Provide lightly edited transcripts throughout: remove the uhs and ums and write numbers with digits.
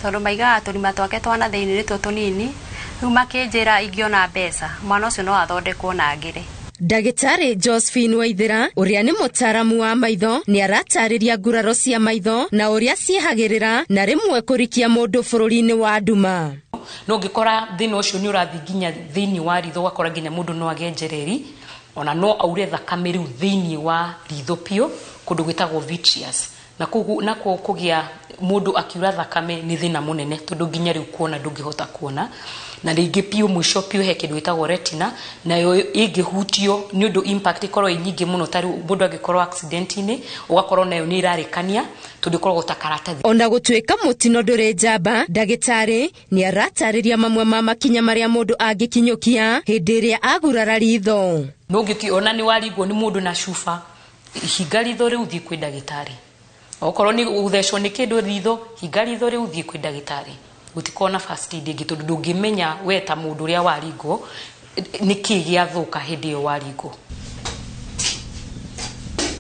Tondũ maigaga tũrima twake twa na thĩinĩ nĩtuo tũnini, rĩu makĩnjĩra ingĩona mbeca mwana ũcio no athondekwo na agĩre. Ndagĩtarĩ Josephine Waithera ũrĩa nĩ mũtaaramu wa maitho nĩ aratarĩria nguraro cia maitho na ũrĩa ciehagĩrĩra na rĩmwe kũrikia mũndũ bũrũri-inĩ wa nduma. No ũngĩkora thĩna ũcio nĩ ũrathiĩ nginya thĩinĩ wa ritho, ũgakora nginya mũndũ no agĩe njereri, ona no aure thakame rĩu thĩinĩ wa ritho biũ, kũndũ gwĩtagwo vitreous. Na koguo nakuo kũgĩa mũndũ akiura thakame nĩ thĩna mũnene, tondũ nginya rĩu kuona ndũngĩhota kuona. Na rĩngĩ biũ mũico biũ he kĩndũ gĩtagwo retina, nayo ĩngĩhutio nĩ ũndũ impact ĩkorwo ĩ nyingĩ mũno, ta rĩu mũndũ angĩkorwo accident-inĩ, ũgakorwo nayo nĩ ĩrarĩkania, tondũ ĩkoragwo ta karatathi. Ona gũtuĩka mũtino ndũrĩ njamba, ndagĩtarĩ nĩ aratarĩria mamwe ma makinya marĩa mũndũ angĩkinyũkia hĩndĩ ĩrĩa agurara ritho. No ũngĩkĩona nĩ waringwo nĩ mũndũ na cuba, hinga ritho rĩu thiĩ kwĩ ndagĩtarĩ. Okorwo nĩ gũthecwo nĩ kĩndũ ritho, hinga ritho rĩu thiĩ kwĩ ndagĩtarĩ. Gũtikorwo na first aid ĩngĩ, tondũ ndũngĩmenya we ta mũndũ ũrĩa waringwo nĩkĩ gĩathũka hĩndĩ ĩyo waringwo.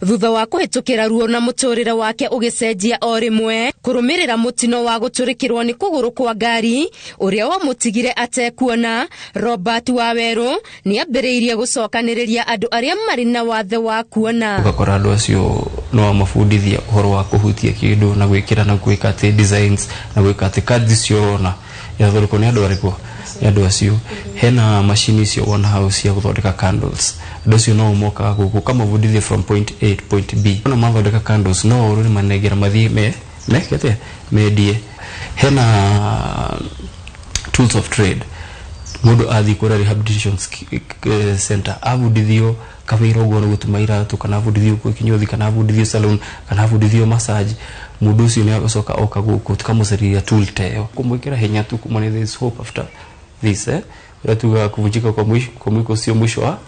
Thutha wa kũhĩtũkĩra ruo na mũtũrĩre wake ũgĩcenjia o rĩmwe, kũrũmĩrĩra mũtino wa gũtũrĩkĩrwo nĩ kũgũrũ kwa ngari ũrĩa wamũtigire atekuona, Robert Wawerũ nĩ ambĩrĩirie gũcokanĩrĩria andũ arĩa marĩ na wathe wa kuona. Ũgakora andũ acio no amabundithia ũhoro wa kũhutia kĩndũ na gwĩkĩra na gwĩka atĩ designs na gwĩka atĩ cards icio ũrona irathondekwo nĩ andũ arĩkũ? Nĩ andũ acio. Hena macini icio wona hau cia gũthondeka candles. Andũ acio no mokaga gũkũ ũkamabundithia from point A to point B. Ona mathondeka candles no ũrore manengera mathiĩ meke atĩa? Mendie. Hena tools of trade. Mũndũ athiĩ kũrĩa rehabilitation center abundithio kawĩra ũguo nĩ gũtuma iratũ, kana abundithio kĩnyũthi, kana abundithio salon, kana abundithio massage. Mũndũ ũcio nĩ agacoka oka gũkũ tũkamũcarĩria tool ta ĩyo, kũmwĩkĩra hinya tu, kũmwona there is hope after this. Ũrĩa tugaga kuvunjika kwa mwisho, kwa mwiko sio mwisho wa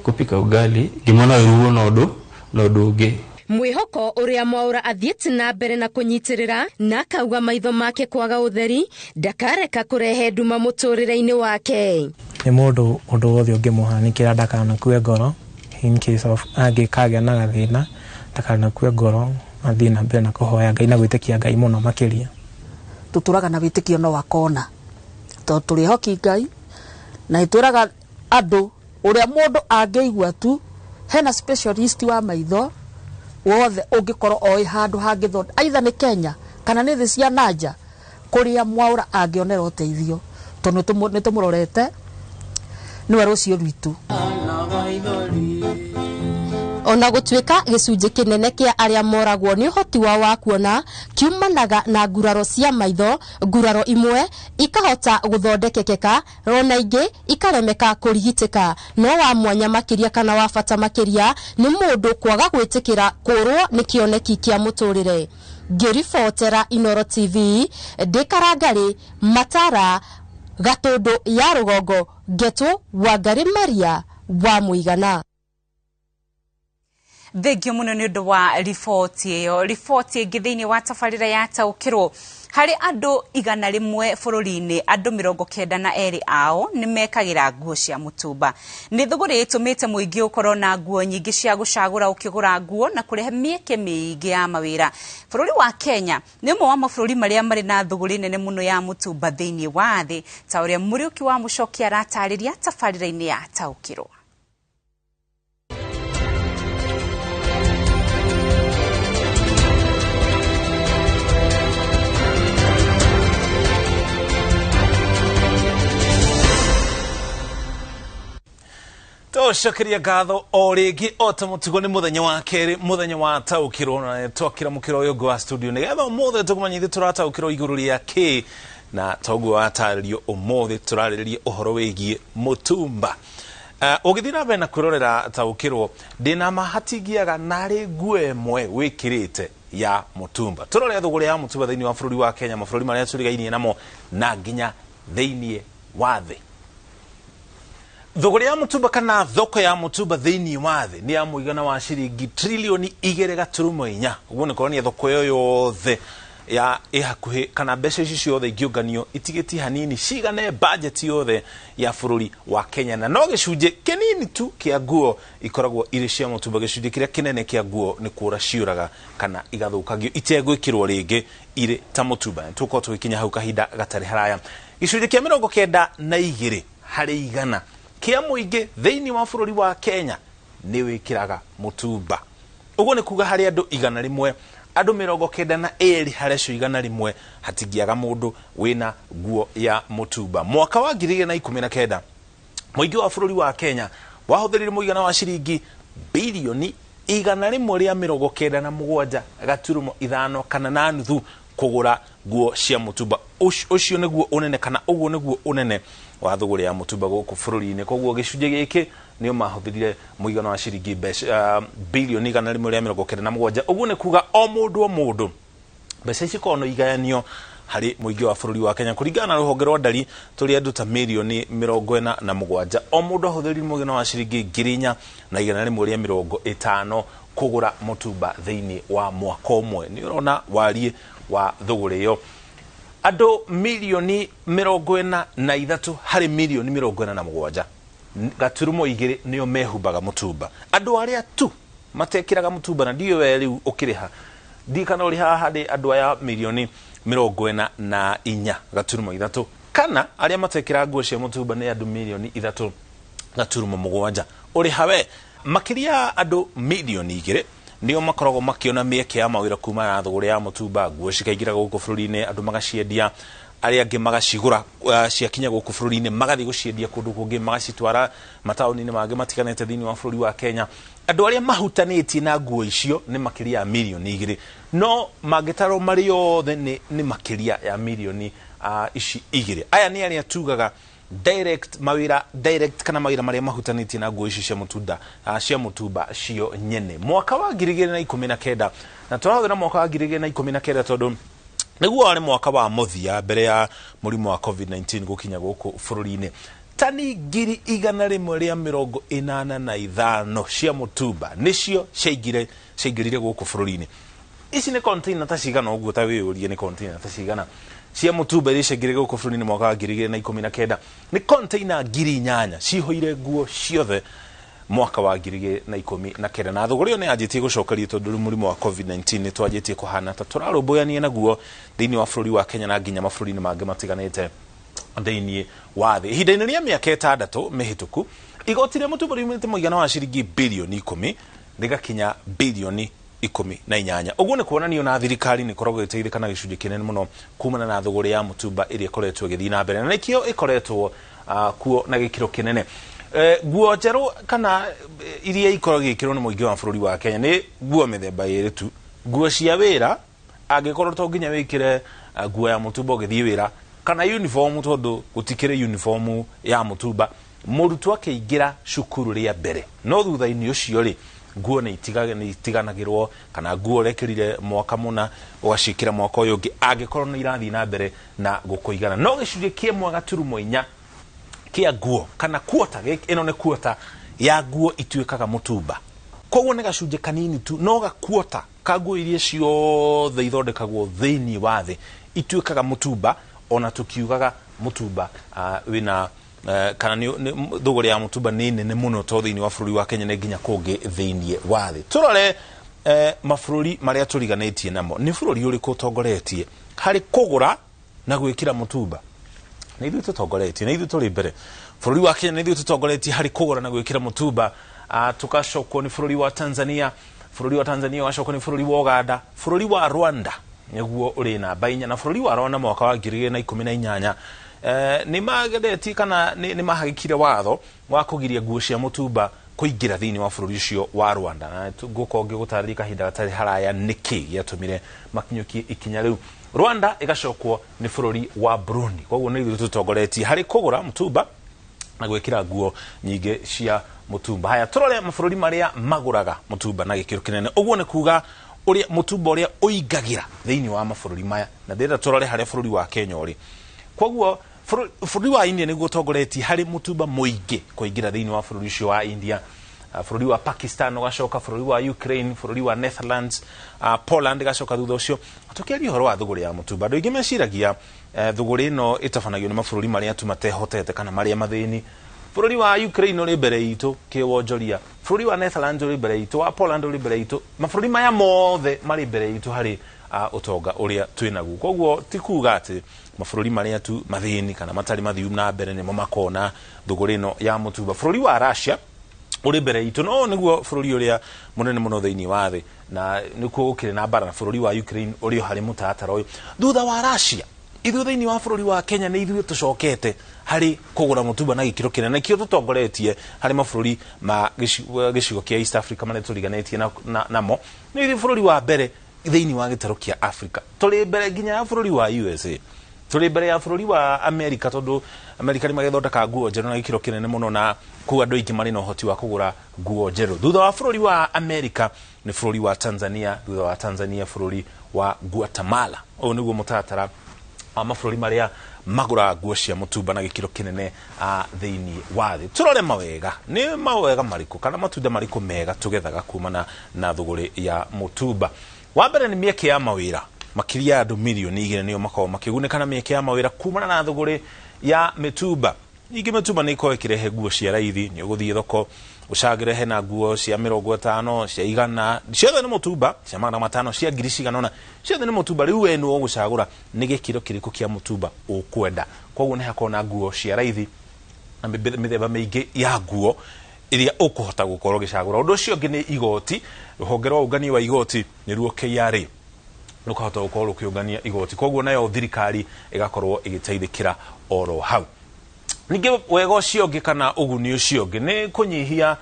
kupika ugali. Ngĩmwona ruo na ũndũ na ũndũ ũngĩ. Mwĩhoko ũrĩa Mwaũra athiĩte na mbere na kũnyitĩrĩra na akauga maitho make kwaga ũtheri ndakareka kũrehe nduma mũtũrĩre-inĩ wake. Nĩ mũndũ ũndũ wothe ũngĩmũhanĩkĩra ndakanakue ngoro, in case of angĩkagĩa na gathĩna ndakanakue ngoro, athiĩ na mbere na kũhoya Ngai na gwĩtĩkia Ngai mũno makĩria. Tũtũraga na wĩtĩkio no akona, tondũ tũrĩ ehoki Ngai na ĩtwĩraga andũ ũrĩa mũndũ angĩigua tu hena specialist wa maitho wothe ũngĩkorwo oĩ handũ hangĩthondeka, either nĩ Kenya kana nĩ thĩ cia nanja, kũrĩa Mwaũra angĩonera ũteithio, tondũ nĩ tũmũrorete nĩwe rũciũ rwitũ. Ona gũtuĩka gĩcunjĩ kĩnene kĩa arĩa moragwo nĩ ũhoti wao wa kuona kiumanaga na nguraro cia maitho, nguraro imwe ikahota gũthondekekeka ona ingĩ ikaremeka kũrigitĩka. No wa mwanya makĩria kana wa bata makĩria nĩ mũndũ kwaga gwĩtĩkĩra kũrwo nĩ kĩoneki kĩa mũtũrĩre. Ngĩribotera Inooro TV ndĩ Karangarĩ, Matara, Gatũndũ ya Rũgongo, Ngetũ Wangari Maria wa Mũigana. Thengio mũno nĩ ũndũ wa riboti ĩyo. Riboti ĩngĩ thĩinĩ wa tabarĩra ya Taũkĩrwo, harĩ andũ 100 bũrũri-inĩ, andũ 92 ao nĩ mekagĩra nguo cia mũtumba. Nĩ thũgũrĩ ĩtũmĩte mũingĩ ũkorwo na nguo nyingĩ cia gũcagũra ũkĩgũra nguo na kũrehe mĩeke mĩingĩ ya mawĩra. Bũrũri wa Kenya nĩ ũmwe wa mabũrũri marĩa marĩ na thũgũrĩ nene mũno ya mũtumba thĩinĩ wa thĩ, ta ũrĩa Mũriũki wa Mũcoki aratarĩria tabarĩra-inĩ ya Taũkĩrwo. Tũcokeria ngatho o rĩngĩ o ta mũtugo nĩ mũthenya wa kerĩ, mũthenya wa Taũkĩrwo, na twakĩra mũkĩra ũyũ ũngĩ wa studio nĩgetha ũmũthĩ tũkũmenyithie tũrataũkĩrwo igũrũ rĩa kĩ, na toguo watarĩrio ũmũthĩ tũrarĩrĩria ũhoro wĩgiĩ mũtumba. Ũgĩthiĩ na mbere na kwĩrorera Taũkĩrwo, ndĩna ma hatingĩaga narĩ nguo ĩmwe wĩkĩrĩte ya mũtumba. Tũrore thũgũrĩ ya mũtumba thĩinĩ wa bũrũri wa Kenya, mabũrũri marĩa tũrigainie namo na nginya thĩinĩ wa thĩ. Thũgũrĩ ya mũtumba kana thoko ya mũtumba thĩinĩ wa thĩ nĩ ya mũigana wa ciringi trilioni igĩrĩ gaturumo inya. Ũguo nĩ kuonania thoko ĩyo yothe ya ĩ hakuhĩ kana mbeca ici ciothe ingĩũnganio itigĩtie hanini cigane budget yothe ya bũrũri wa Kenya, na no gĩcunjĩ kĩnini tu kĩa nguo ikoragwo irĩ cia mũtumba. Gĩcunjĩ kĩrĩa kĩnene kĩa nguo nĩ kũra ciũraga kana igathũkangio itegwĩkĩrwo rĩngĩ irĩ ta mũtumba. Tũkorwo tũgĩkinya hau kahinda gatarĩ haraya. Gĩcunjĩ kĩa 92 harĩ igana kĩa mũingĩ thĩinĩ wa bũrũri wa Kenya nĩ wĩkĩraga mũtumba. Ũguo nĩ kuga harĩ andũ 100, andũ 92 harĩ acio 100 hatingĩaga mũndũ wĩna nguo ya mũtumba. Mwaka wa 2019 mũingĩ wa bũrũri wa Kenya wahũthĩrire mũigana wa ciringi bilioni 197.5 kana na nuthu kũgũra nguo cia mũtumba. Ũcio nĩguo ũnene kana ũguo nĩguo ũnene wa thũgũrĩ ya mũtumba gũkũ bũrũri-inĩ. Koguo gĩcunjĩ gĩkĩ nĩo mahũthĩrire mũigana wa ciringi bilioni 197. Ũguo nĩ kuga o mũndũ o mũndũ mbeca ici korwo no igayanio harĩ mũingĩ wa bũrũri wa Kenya kũringana na rũhonge rwa ndari tũrĩ andũ ta mirioni 47. O mũndũ ahũthĩrire mũigana wa ciringi 4,150 kũgũra mũtumba thĩinĩ wa mwaka ũmwe. Nĩ ũrona wariĩ wa thũgũrĩ ĩyo. Andũ mirioni 43 harĩ mirioni 47 2.2 nĩo mehumbaga mũtumba. Andũ arĩa tu matekĩraga mũtumba na ndiũĩ we rĩu ũkĩrĩha ndiĩ kana ũrĩhaga harĩ andũ aya mirioni 44.3 kana arĩa matekĩraga nguo cia mũtumba nĩ andũ mirioni 3.7. Ũrĩha we makĩria andũ mirioni 2 nĩo makoragwo makĩona mĩeke ya mawĩra kumana na thũgũrĩ ya mũtumba. Nguo cikaingĩra gũkũ bũrũri-inĩ andũ magaciendia, arĩa angĩ magacigũra ciakinya gũkũ bũrũri-inĩ magathiĩ gũciendia kũndũ kũngĩ, magacitwara mataũni-inĩ mangĩ matiganĩte thĩinĩ wa bũrũri wa Kenya. Andũ arĩa mahutanĩtie na nguo icio nĩ makĩria ya mirioni 2, no mangĩtarwo marĩ othe nĩ makĩria ya mirioni ici 2. Aya nĩ arĩa tugaga direct mawĩra direct kana mawĩra marĩa mahutanĩtie na nguo ici cia mũtunda cia mũtumba cio nyene. Mwaka wa 2019 na tũrahũthĩra mwaka wa 2019 tondũ nĩguo warĩ mwaka wa mũthia mbere ya mũrimũ wa COVID-19 gũkinya gũkũ bũrũri-inĩ. Tani 185 cia mũtumba nĩcio ciaingĩrire gũkũ bũrũri-inĩ. Ici nĩ container ta cigana ũguo, ta wĩyũrie nĩ container ta cigana cia mũtumba iria ciaingĩrire gũkũ bũrũri-inĩ mwaka wa 2019. Nĩ container 8,000 cihũire nguo ciothe mwaka wa 2019. Na thũgũrĩ ĩyo nĩ yanjĩtie gũcokerio tondũ rĩu mũrimũ wa COVID-19 nĩ twanjĩtie kũhana ta tũrarũmbũyania naguo thĩinĩ wa bũrũri wa Kenya na nginya mabũrũri-inĩ mangĩ matiganĩte thĩinĩ wa thĩ. Ihinda-inĩ rĩa mĩaka 6 mĩhĩtũku igoti rĩa mũtumba riumĩte mũigana wa ciringi bilioni 10 rĩgakinya bilioni 18. Ũguo nĩ kuonania na thirikari nĩ ĩkoragwo ĩgĩteithĩka na gĩcunjĩ kĩnene mũno kumana na thũgũrĩ ya mũtumba ĩrĩa ĩkoretwo ĩgĩthiĩ na mbere na nĩkĩo ĩkoretwo kuo na gĩkĩro kĩnene. Nguo njerũ kana iria ikoragwo igĩkĩrwo nĩ mũingĩ wa bũrũri wa Kenya nĩ nguo mĩthemba ĩrĩ tu. Nguo cia wĩra, angĩkorwo to nginya wĩkĩre nguo ya mũtumba ũgĩthiĩ wĩra, kana uniform tondũ gũtikĩrĩ uniform ya mũtumba. Mũrutwo akĩingĩra cukuru rĩa mbere, no thutha-inĩ ũcio rĩ nguo nĩ itiganagĩrwo kana nguo ũrekĩrire mwaka mũna ũgaciĩkĩra mwaka ũyũ ũngĩ angĩkorwo nĩ irathiĩ na mbere na gũkũigana. No gĩcunjĩ kĩa 1.4 kĩa nguo kana kuota, ĩno nĩ kuota ya nguo ituĩkaga mũtumba. Koguo nĩ gacunjĩ kanini tu, no gakuota ka nguo iria ciothe ithondekagwo thĩinĩ wa thĩ ituĩkaga mũtumba, ona tũkiugaga mũtumba wĩna kana thũgũrĩ ya mũtumba nĩ nene mũno to thĩinĩ wa bũrũri wa Kenya nĩ nginya kũngĩ thĩinĩ wa thĩ. Tũrore mabũrũri marĩa tũriganĩtie namo. Nĩ bũrũri ũrĩkũ ũtongoretie harĩ kũgũra na gwĩkĩra mũtumba? Nĩ ithuĩ tũtongoretie, nĩ ithuĩ tũrĩ mbere. Bũrũri wa Kenya nĩ ithuĩ tũtongoretie harĩ kũgũra na gwĩkĩra mũtumba. Tũgacokwo nĩ bũrũri wa Tanzania, bũrũri wa Tanzania ũgacokwo nĩ bũrũri wa Uganda, bũrũri wa Rwanda nĩguo ũrĩ namba 4, na bũrũri wa Rwanda mwaka wa 2018 nĩ mageretie kana nĩ mahagĩkire watho wa kũgiria nguo cia mũtumba kũingĩra thĩinĩ wa bũrũri ũcio wa Rwanda. Na ngũkorwo ngĩgũtarĩria kahinda gatarĩ haraya nĩkĩ gĩatũmire makinyũkie ikinya rĩu. Rwanda ĩgacokwo nĩ bũrũri wa Burundi. Koguo nĩ ithuĩ tũtongoretie harĩ kũgũra mũtumba na gwĩkĩra nguo nyingĩ cia mũtumba. Haya, tũrore mabũrũri marĩa magũraga mũtumba na gĩkĩro kĩnene. Ũguo nĩ kuga ũrĩa mũtumba ũrĩa ũingagĩra thĩinĩ wa mabũrũri maya, na ndĩrenda tũrore harĩa bũrũri wa Kenya ũrĩ. Koguo bũrũri wa India nĩguo ũtongoretie harĩ mũtumba mũingĩ kũingĩra thĩinĩ wa bũrũri ũcio wa India. Bũrũri wa Pakistan ũgacoka, bũrũri wa Ukraine, bũrũri wa Netherlands, Poland ĩgacoka thutha ũcio. Tũkĩaria ũhoro wa thũgũrĩ ya mũtumba, andũ aingĩ meciragia thũgũrĩ ĩno ĩtabanagio nĩ mabũrũri marĩa tu matehotete kana marĩa mathĩni. Bũrũri wa Ukraine ũrĩ mbere itũ kĩwonjoria, bũrũri wa Netherlands ũrĩ mbere itũ, wa Poland ũrĩ mbere itũ. Mabũrũri maya mothe marĩ mbere itũ harĩ Ũtonga ũrĩa twĩnaguo. Koguo ti kuga atĩ mabũrũri marĩa tu mathĩni kana matarĩ mathiu na mbere nĩmo makona thũgũrĩ ĩno ya mũtumba. Bũrũri wa Russia ũrĩ mbere itũ, no nĩguo bũrũri ũrĩa mũnene mũno thĩinĩ wa thĩ, na nĩkuo gũkĩrĩ na mbara na bũrũri wa Ukraine ũrĩ o harĩ mũtaratara ũyũ. Thutha wa Russia, ithuĩ thĩinĩ wa bũrũri wa Kenya nĩ ithuĩ tũcokete harĩ kũgũra mũtumba na gĩkĩro kĩnene, kĩo tũtongoretie harĩ mabũrũri ma gĩcigo kĩa East Africa marĩa tũriganĩtie namo. Nĩ ithuĩ bũrũri wa mbere thĩinĩ wa gĩtarũ kĩa Africa, tũrĩ mbere nginya ya bũrũri wa USA, tũrĩ mbere ya bũrũri wa America, tondũ America nĩ magĩthondeka nguo njerũ na gĩkĩro kĩnene mũno, na kũu andũ aingĩ marĩ na ũhoti wa kũgũra nguo njerũ. Thutha wa bũrũri wa America nĩ bũrũri wa Tanzania, thutha wa Tanzania bũrũri wa Guatemala. Ũyũ nĩguo mũtaratara wa mabũrũri marĩa magũraga nguo cia mũtumba na gĩkĩro kĩnene thĩinĩ wa thĩ. Tũrore mawega, nĩ mawega marĩkũ kana matunda marĩkũ mega tũgethaga kumana na thũgũrĩ ya mũtumba. Wa mbere nĩ mĩeke ya mawĩra, makĩria ya andũ 2 mirioni nĩo makoragwo makĩgunĩka na mĩeke ya mawĩra kumana na thũgũrĩ ya mĩtumba. Ningĩ mĩtumba nĩ ĩkoragwo ĩkĩrehe nguo cia raithi. Nĩ ũgũthiĩ thoko ũcagĩre, hena nguo cia 50, cia 100, ciothe nĩ mũtumba, cia 500, cia ngiri cigana ũna, ciothe nĩ mũtumba. Rĩu we nĩwe ũgũcagũra nĩ gĩkĩro kĩrĩkũ kĩa mũtumba ũkwenda. Koguo nĩ hakoragwo na nguo cia raithi na mĩthemba mĩingĩ ya nguo ĩrĩa ũkũhota gũkorwo ũgĩcagũra. Ũndũ ũcio ũngĩ nĩ igoti. Rũhonge rwa ũngania wa igoti, nĩruo KRA, rũkahota gũkorwo rũkĩũngania igoti, koguo nayo thirikari ĩgakorwo ĩgĩteithĩkĩra oro hau. Ningĩ wega ũcio ũngĩ kana ũguni ũcio ũngĩ nĩ kũnyihia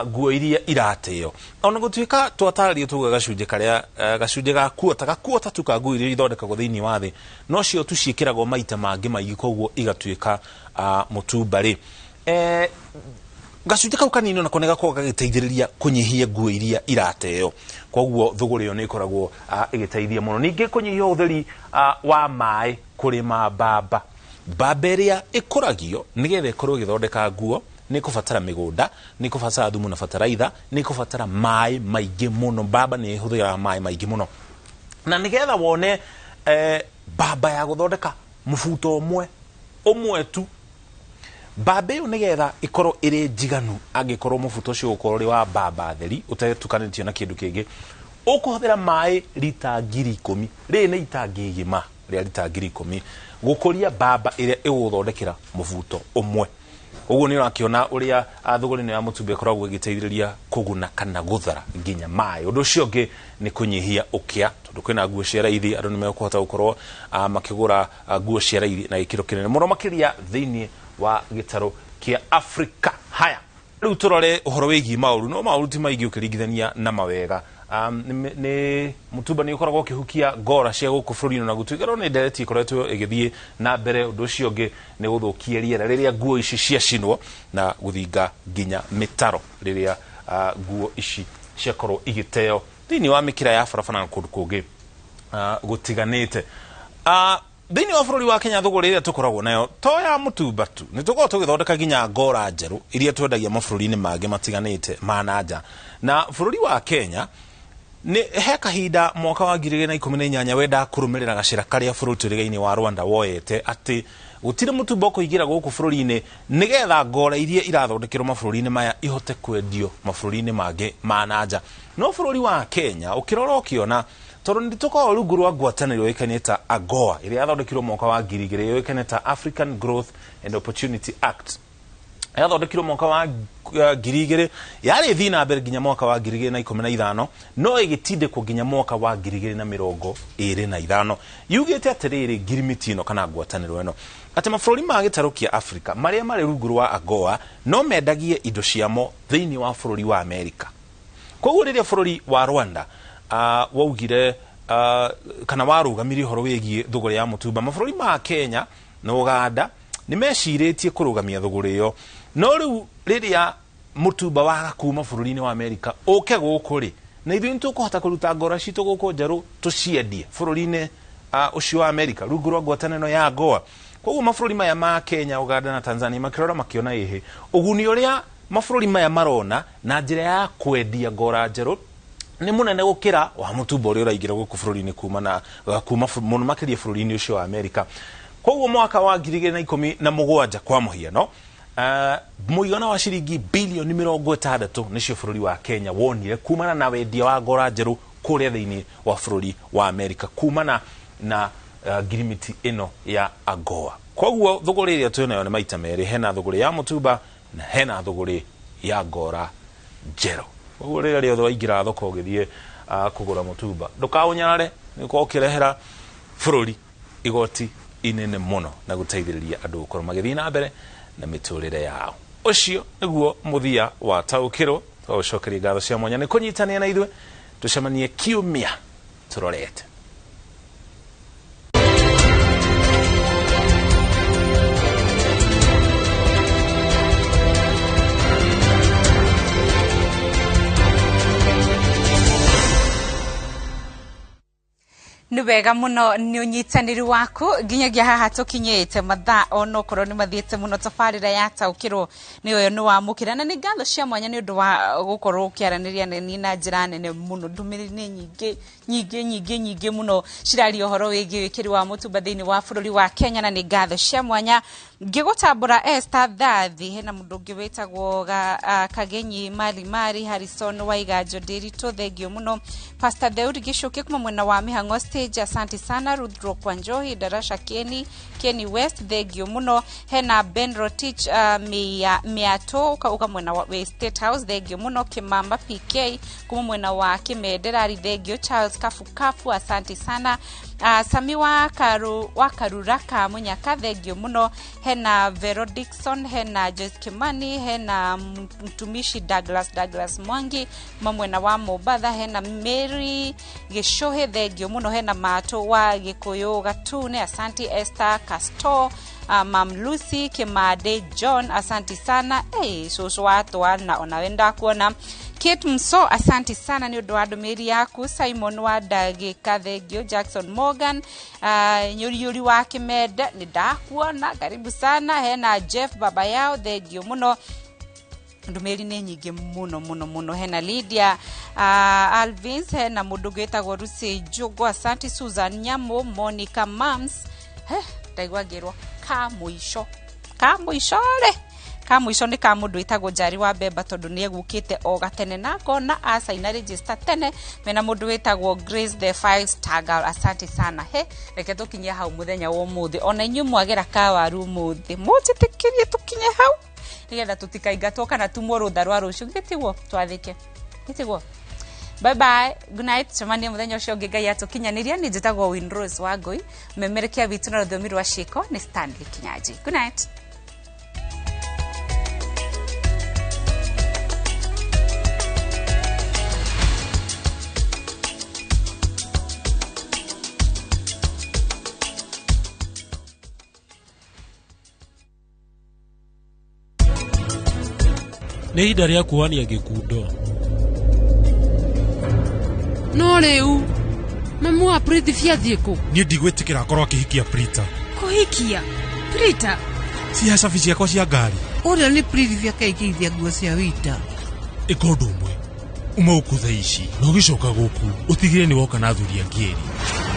nguo iria irateo. Ona gũtuĩka twatarĩrio tuga gacunjĩ karĩa gacunjĩ ga kuota gakuota tu ka nguo iria ithondekagwo thĩinĩ wa thĩ no cio tu ciĩkĩragwo maita mangĩ maingĩ, koguo igatuĩka mũtumba rĩ, gacunjĩ kau kanini onako nĩ gakoragwo gagĩteithĩrĩria kũnyihia nguo iria irateo. Koguo thũgũrĩ ĩyo nĩ ĩkoragwo ĩgĩteithia mũno. Ningĩ kũnyihia ũhũthĩri wa maĩ kũrĩma mbamba. Mbamba ĩrĩa ĩkũragio nĩgetha ĩkorwo ĩgĩthondeka nguo nĩ ĩkũbatara mĩgũnda, nĩ ĩkũbatara thumu na bataraitha, nĩ ĩkũbatara maĩ maingĩ mũno. Mbamba nĩ ĩhũthĩraga maĩ maingĩ mũno, na nĩgetha wone mbamba ya gũthondeka mũbuto ũmwe ũmwe tu, mbamba ĩyo nĩgetha ĩkorwo ĩrĩ njiganu, angĩkorwo mũbuto ũcio ũgũkorwo ũrĩ wa mbamba theri ũtetukanĩtio na kĩndũ kĩngĩ, ũkũhũthĩra maĩ rita 10,000. Rĩrĩ nĩ itangi igima rĩa rita 10,000 gũkũria mbamba ĩrĩa ĩgũgũthondekera mũbuto ũmwe. Ũguo nĩ ũrakĩona ũrĩa thũgũrĩ ĩno ya mũtumba ĩkoragwo ĩgĩteithĩrĩria kũguna kana gũthara nginya maĩ. Ũndũ ũcio ũngĩ nĩ kũnyihia ũkĩa, tondũ kwĩna nguo cia raithi, andũ nĩ mekũhota gũkorwo makĩgũra nguo cia raithi na gĩkĩro kĩnene mũno makĩria thĩinĩ wa gĩtarũ kĩa Afrika. Haya, rĩu tũrore ũhoro wĩgiĩ maũru. No maũru ti maingĩ ũkĩringithania na mawega. Nĩ mũtumba nĩ ũkoragwo ũkĩhukia ngora cia gũkũ bũrũri-inĩ, na gũtuĩka no nĩ ndereti ĩkoretwo ĩgĩthiĩ na mbere. Ũndũ ũcio ũngĩ nĩ gũthũkia rĩera rĩrĩa nguo ici ciacinwo, na gũthinga nginya mĩtaro rĩrĩa nguo ici ciakorwo igĩteo thĩinĩ wa mĩkĩra ya barabara na kũndũ kũngĩ gũtiganĩte. Thĩinĩ wa bũrũri wa Kenya, thũgũrĩ ĩrĩa tũkoragwo nayo to ya mũtumba tu, nĩ tũkoragwo tũgĩthondeka nginya ngora njerũ iria twendagia mabũrũri-inĩ mangĩ matiganĩte ma na nja. Na bũrũri wa Kenya nĩ he kahinda mwaka wa 2018 wendaga kũrũmĩrĩra gacĩra karĩa bũrũri tũrĩgainĩ wa Rwanda woete, atĩ gũtirĩ mũtumba ũkũingĩra gũkũ bũrũri-inĩ, nĩgetha ngora iria irathondekerwo mabũrũri-inĩ maya ihote kwendio mabũrũri-inĩ mangĩ ma na nja. No bũrũri wa Kenya ũkĩrora ũkĩona, tondũ nĩ tũkoragwo rungu rwa ngwatanĩro yũĩkaine ta AGOA, ĩrĩa yathondekirwo mwaka wa 2000, yũĩkaine ta African Growth and Opportunity Act, yathondekirwo mwaka wa 2000, yarĩ thiĩ na mbere nginya mwaka wa 2015, no ĩgĩtindĩkwo nginya mwaka wa 2025. Yugĩte atĩrĩrĩ, ngirimiti ĩno kana ngwatanĩro ĩno, atĩ mabũrũri ma gĩtarũ kĩa Afrika marĩa marĩ rungu rwa AGOA no mendagie indo ciamo thĩinĩ wa bũrũri wa Amerika. Koguo rĩrĩa bũrũri wa Rwanda waugire kana warũgamirie ũhoro wĩgiĩ thũgũrĩ ya mũtumba, mabũrũri ma Kenya na Uganda nĩ mecirĩtie kũrũgamia thũgũrĩ ĩyo. No rĩu rĩrĩa mũtumba waga kuma bũrũri-inĩ wa Amerika ũke gũkũ rĩ, na ithuĩ nĩ tũkũhota kũruta ngora citũ gũkũ njerũ tũciendie bũrũri-inĩ ũcio wa Amerika rungu rwa ngwatanĩro ya AGOA? Koguo mabũrũri maya ma Kenya, Uganda na Tanzania makĩrora makĩona ĩhĩ ũguni ũrĩa mabũrũri maya marona na njĩra ya kwendia ngora njerũ nĩ mũnene gũkĩra wa mũtumba ũrĩa ũraingĩra gũkũ bũrũri-inĩ kuma na kuma mũno makĩria bũrũri-inĩ ũcio wa Amerika. Koguo mwaka wa 2017, kwa mũhiano, mũigana wa ciringi bilioni 60 nĩcio bũrũri wa Kenya wonire kumana na wendia wa ngora njerũ. kũrĩa thĩinĩ wa bũrũri wa Amerika kumana na ngirimiti ĩno ya AGOA. Koguo thũgũrĩ ĩrĩa twĩnayo nĩ maita merĩ, hena thũgũrĩ ya mũtumba na hena thũgũrĩ ya ngora njerũ. Koguo rĩrĩa rĩothe waingĩra thoko ũgĩthiĩ kũgũra mũtumba, ndũkaũnyarare, nĩ ũkorwo ũkĩrehera bũrũri igoti inene mũno na gũteithĩrĩria andũ gũkorwo magĩthiĩ na mbere na mĩtũrĩre yao. Ũcio nĩguo mũthia wa taũkĩrwo. Tũgũcokeria ngatho cia mwanya nĩ kũnyitanĩra na ithuĩ, tũcemanie kiumia tũrorete. Nĩ wega mũno nĩ ũnyitanĩri waku nginyagia haha tũkinyĩte mathaa onokorwo nĩ mathiĩte mũno. Tabarĩra ya taũkĩrwo nĩ ũyũ nĩ wamũkĩra, na nĩ ngatho cia mwanya nĩ ũndũ wa gũkorwo ũkĩaranĩria na niĩ na njĩra nene mũno. Ndũmĩrĩri nĩ nyingĩ nyingĩ nyingĩ nyingĩ mũno ciraria ũhoro wĩgiĩ wĩkĩri wa mũtumba thĩinĩ wa bũrũri wa Kenya, na nĩ ngatho cia mwanya ngĩgũtambũra Esther Thathi. Hena mũndũ ũngĩ wĩtagwo Kagenyi Mari Mari, Harrison Waiganjo Ndĩritũ, thengio mũno. Pastor Theuri Gĩcũkĩ kuma mwena wa Mĩhang'o Stage, asante sana. Ruth Rokwa Njohi, Darasha Kieni, Kieni West, thengio mũno. Hena Ben Rotich Mĩatũ uka mwena wa State House, thengio mũno. Kĩmama PK kuma mwena wa Kĩmenderari, thengio. Charles Kafukafu, asante sana. Sami wa Karuraka Munyaka, thengio mũno. Hena Vero Dixon, hena Joyce Kimani, hena mtumishi Douglas Mwangi kuma mwena wa Mombatha, hena Mary Gĩcũhĩ, thengio mũno. Hena Mato wa Gĩkũyũ Gatune, asante. Esther Casto, Mam Lucy Kimade John, asante sana. Hey, cũcũ wa twana onawe ndakuona. Kate Mso, asante sana nĩ ũndũ wa ndũmĩrĩri yaku. Simon wa Ndagĩka, thengio. Jackson Morgan, Nyũriũri wa Kĩmende, nĩ ndakuona, karibu sana. Hena Jeff baba yao, thengio mũno. Ndũmĩrĩri nĩ nyingĩ mũno mũno mũno. Hena Lydia Alvins, hena mũndũ ũngĩ wĩtagwo Lucy Njũngũ, asante. Susan Nyamũ, Monica Mams, ndaigua ngĩrwo ka mũico rĩ, ka mũico nĩ ka mũndũ wĩtagwo Njari wa Mbemba, tondũ nĩ egũkĩte o gatene na akona acaina register tene. Mena mũndũ wĩtagwo Grace the 5 star girl, asante sana. He, reke tũkinye hau mũthenya wa ũmũthĩ, ona inyuĩ mwagera kawaru ũmũthĩ, mũnjĩtĩkĩrie tũkinye hau nĩgetha tũtikaingatwo kana tumwo rũtha rwa rũciũ. Gĩtiguo twathĩke, gĩtiguo. Bye bye, good night. Cemanie mũthenya ũcio ũngĩ Ngai atũkinyanĩria. Nĩ njĩtagwo Winrose Wangũi, memerekia witũ na rũthiomi rwa ciĩko nĩ Stanley Kinyanji. Good night. Nĩ ihinda rĩa kuohania gĩkundo. No rĩu mamu wa Prithvi athiĩ kũ? Niĩ ndigwĩtĩkĩra akorwo akĩhikia Prita. Kũhikia Prita? Cihe cabi ciakwa cia ngari. Ũrĩa nĩ Prithvi akaingĩrithia nguo cia wita. Ĩka ũndũ ũmwe, uma gũkũ thaa ici na ũgĩcoka gũkũ ũtigĩrĩre nĩ woka na athuri angĩ erĩ.